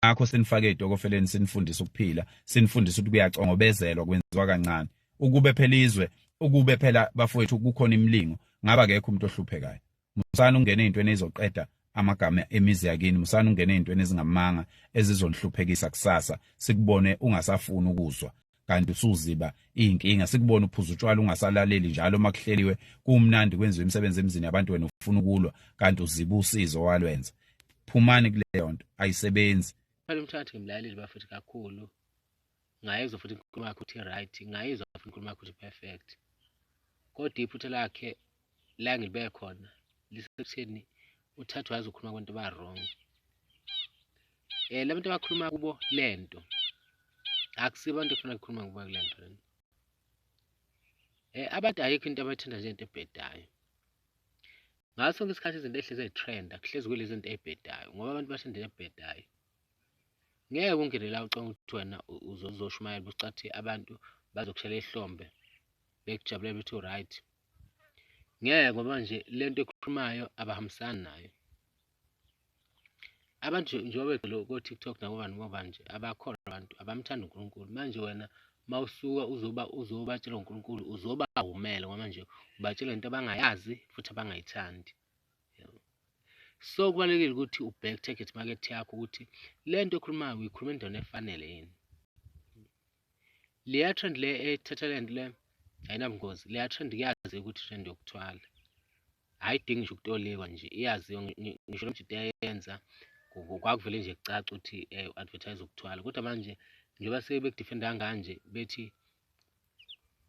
Ingakho sinifake ezitokofeleni, sinifundisa ukuphila, sinifundisa ukuthi kuyacongobezelwa, kwenziwa kancane. Ukube phela izwe, ukube phela bafowethu kukhona imilingo, ngaba akekho umuntu ohluphekayo. Musani ungene ezintweni ezizoqeda amagama emizi yakini, musani ungene ezintweni ezingamanga ezizonihluphekisa kusasa, sikubone ungasafuni ukuzwa kanti usuziba iy'nkinga, sikubone uphuza utshwala ungasalaleli njalo uma kuhleliwe kumnandi kwenziwa imisebenzi emizini yabantu, wena ufuna ukulwa kanti uziba usizo walwenza. Phumani kuleyo nto, ayisebenzi. Phela umthakathi ngimlaleli bafethu kakhulu, ngayizwa futhi inkulumo yakhe ukuthi right, ngayizwa futhi inkulumo yakhe ukuthi perfect, kodwa iphutha lakhe la ngilibeke khona lisekutheni uthathwa wazi ukhuluma kwento ba-wrong. Labantu abakhuluma kubo lento akusibo abantu ekufanele kukhuluma kubo kule nto lena. Abantu ayikho into abayithanda njengento ebhedayo. Ngaso sonke isikhathi izinto ezihlezi ey'trenda kuhlezi kulezi zinto ey'bhedayo ngoba abantu bathanda into ebhedayo. Ngeke ungene la ucabanga ukuthi wena uzoshumayela bucathi abantu bazokushela ihlombe bekujabulela bethi u-right. Ngeke, ngoba nje lento ekhulumayo abahambisani nayo. Abantu njengoba begcwele ko-TikTok nakobani kobani nje abakholwa abantu abamthanda uNkulunkulu. Manje wena mawusuka uzoba uzobatshela uNkulunkulu uzobawumela ngoba manje ubatshela into abangayazi futhi abangayithandi. So kubalulekile ukuthi ubheke target market yakho ukuthi le nto okhulumayo uyikhuluma endaweni efanele yini. Leya trend le ethatha le nto le ayinabungozi. Leya trend kuyaziwa ukuthi trend yokuthwala ayidingi ngisho ukutolikwa nje, iyaziwa ngisho lo mjita eyenza kwakuvele nje kucaca ukuthi u-advertise ukuthwala. Kodwa manje njengoba sebekudifenda kangaka bethi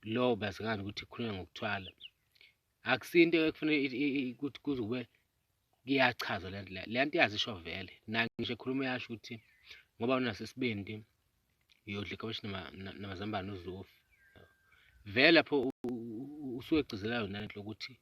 lo bazi ngani ukuthi kukhulunywa ngokuthwala, akusiyo into ekufanele ukuthi kuze kube kuyachazwa le nto le. Le nto iyazisho vele, naye ngisho ekhuluma uyasho ukuthi ngoba unaso isibindi uyodla ikabishi namazambane uzofa. Vele lapho usuke egcizelela yona lento yokuthi.